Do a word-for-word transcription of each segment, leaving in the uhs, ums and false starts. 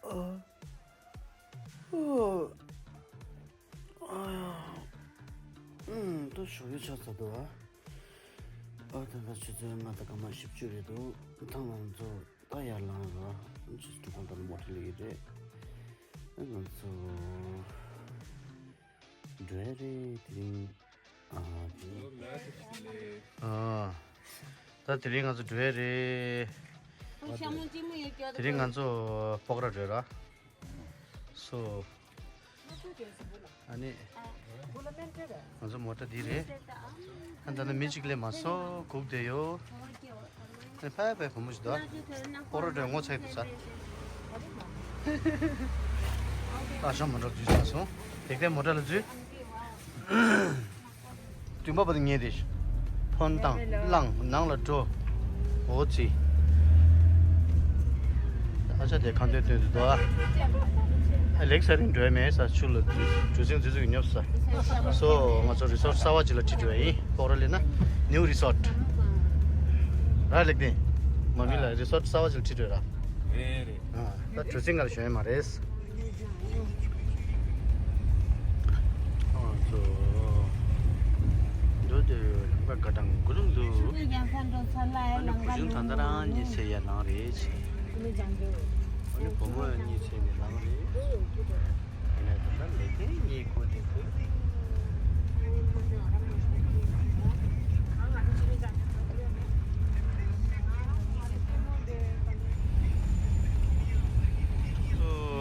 ཨ། ཨ། ཨ་ཡ། ཨུམ། ད་ཞོགས་ཀས་ཆགས་ཚར་འདུག་ཨ། ཨ། ད་ལྟ་ཆུ་ཚོད་ལྔ་དང་སྐར་མ་བཞི་བཅུ་རེད་འདུག་ད་ང་ཚོ་ད་ཡར་ལངས་ར། ཆུ་ཚོད་དྲུག་པ་ད་ལ་མོ་ཊ་སླེབས་ཀྱི་རེད། ང་ཚོ་འགྲོ་ཡ་རེད་དེ་རིང་། ཨ། དེ། ཨ། ད་དེ་རིང་ང་ཚོ་འགྲོ་ཡ་རེད། དེ་རིང་ང་ཚོ་སྤོག་ར་འགྲོ་ར། སོ། ཨ་ནི། ང་ཚོ་མོ་ཊ་འདི་རེད། ཨ། ད་ནི་མི་གཅིག་ལས་མ་སོ་སྒུག་བསྡད་ཡོད། ཨ་ནི་ཕ་ཡ་ཕའི་བུ་མོ་ཞིག་འདུག་སྤོག་ར་འགྲོ་ངོ་ཚ་ཡི་འདུག་ས། ཨ་ཞང་མོ་ཊ་འཛུལ་ཚར་སོང་། དེག་དེ་མོ་ཊ་ལ་འཛུལ། མགྲིན་པ་བར་ཉལ་ཏེ། ཕོན་བཏང་བླངས་ནང་ལ་འགྲོ། འོ་ཙི། ཨ་ཅག་དེ་ཁ་འདོན་སྟོན་དུ་འདུག་ཨ། ལེགས་ས་རིང་འགྲོ་ཡ་མེད་ས། ཆུ་ལ་གྲུ་གཟིངས་ཙི་ཙི་གི་ཉོབ་ས། སོ། ང་ཚོ་རི་སོར་ཊི་གསར་བ་ཅིག་ལ་ཁྲིད་འགྲོ་ཡ་ཡིན། སྤོག་ར་ལས་ན་ནིའུ་རི་སོར་ཊི། ར་ལེགས་ཏེ། མ་མི་ལ་རི་སོར་ཊི་གསར་བ་ཅིག་ལ་ཁྲིད་འགྲོ་ཡ་ར། རེད་རེད། ཨ། ད་གྲུ་གཟིངས་སྒང་ལ་ཞོན་ཡ་མ་རེད། ཨ་ཙོ། འདུག་སྟེ་ལམ་ཁ་དགའ་དང་དགུ་རུ་འདུག་ཨ་ནི་བུ་ཆུང་ད་ལྟ་རང་གཉིད་སད་ཡ་ལངས་རེད། ཨ་ནི་བུ་མོ་གཉིད་སད་ནས་ལངས་རེད། ཨ་ནི་ད་ལྟ་ལས་ཀའི་གཉིད་ཁུག་སྟེ་འདུག་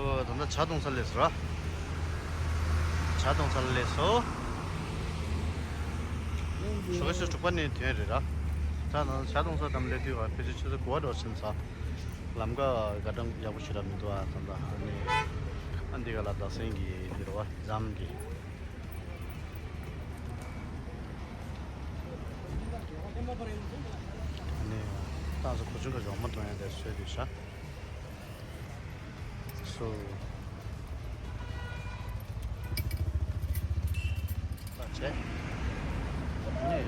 ཨོ། ད་ལྟ་ཇ་འཐུང་ས་སླེབས་སོང་ར། ཇ་འཐུང་ས་སླེབས་སོང་། ཞོགས་ཀས་ཆུ་ཚོད་དྲུག་པ་ནས་ཐོན་རེད་ར། ད་ནང་ཇ་འཐུང་ས་དམ་སླེབས་དུས་ཨ་ཕལ་ཆེར་ཆུ་ཚོད་དགུ་པ་འགྲོ་ཕྱིན་ཚར། ལམ་ཁ་དགའ་གྲངས་ཡག་པོ་ཞིག་ར་མི་འདུག་ཨ། ད་ལྟ་ཨ་ནི་ཨ་འདི་ག་ལ་ཟླ་སྲིན་གྱི་འདི་རེད་བ། ཟམ་གྱི། ཨ་ནི་ཏང་སོ་གོ་ཆུང་གི་རོགས་མ་གཏོང་ཡ་དེ་བཟོས་དུས་ཤ། སོ། ད་བྱས། ཨ་ནི།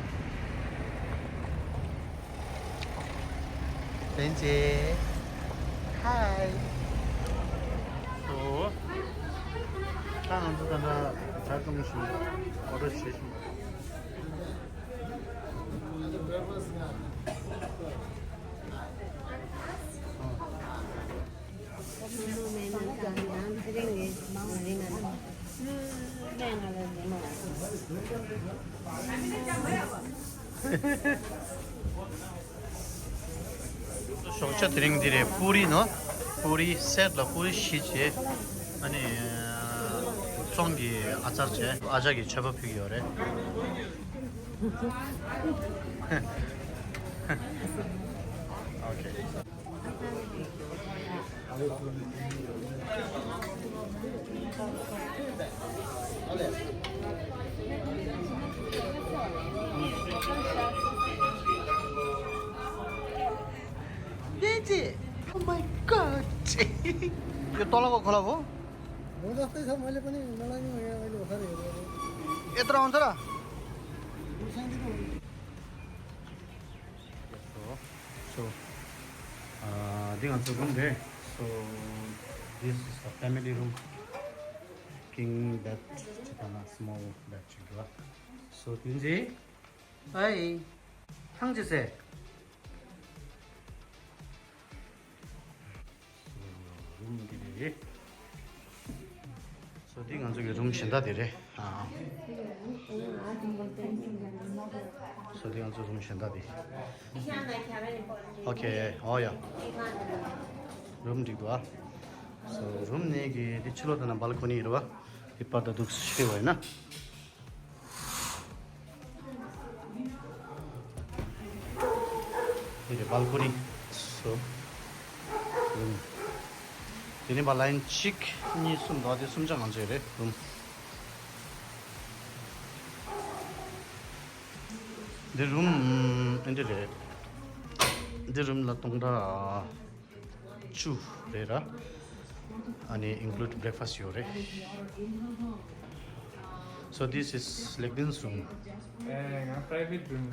བན་ཅེ། ཧའི། སོ། ད་ང་ཚོ་ད་ལྟ་ཇ་འཐུང་བཞིན། ཨོ་ཌར་བྱེད་བཞིན། ཞོགས་ཇ་དེ་རིང་འདི་རེད། པུ་རི་ནོ། པུ་རི་སེཊ་ལ་པུ་རི་བཞི་བྱས། ཨ་ནི་བཙོང་གི་ཨ་ཙར་བྱས། ཨ་ཅག་གིས་མཆོད་པ་ཕུལ་གྱི་ཡོད་རེད། ཨོ་ཁེ། Oh my god! यो तलको खोला हो? म जस्तै छ, मैले पनि, मलाई नि यहाँ अहिले भर्खर हेरेको। यत्रो आउँछ र? So, uh, འདི་ང་ཚོ་རུམ་རེད། So, this is a family room. King bed ཅིག་དང་small bed ཅིག་འདུག So, དེ་འདི། ཨའི། ཐང་ཅི་སེ། རུམ་འདི་རེད། སོ་འདི་ང་ཚོ་གི་རུམ་གཞན་དག་དེ་རེད། ཨ། སོ་འདི་ང་ཚོ་རུམ་གཞན་དག་དེ། ཨོ་ཁེ། ཨོ་ཡ། རུམ་འགྲིག་འདུག་ཨ། སོ་རུམ་ནས་གི་འདི་ཕྱི་ལོགས་དེ་ན་བལ་ཀོ་ནི་རེད་བ། འདི་པར་ད་འདུག་ཤི་བ་ཡིན་ན། འདི་རེད་བལ་ཀོ་ནི། སོ། རུམ། དེ་ནི་བ་ལའིན་གཅིག་གཉིས་གསུམ་འདུག་འདི་གསུམ་ཆ་ང་ཚོའི་རེད་རུམ། འདི་རུམ་འདི་རེད། འདི་རུམ་ལ་སྟོང་ཕྲག་བཅུ་རེད་ར། ཨ་ནི་include breakfast ཡོད་རེད། So this is Lekdin's room. ཨེ། ང་private room.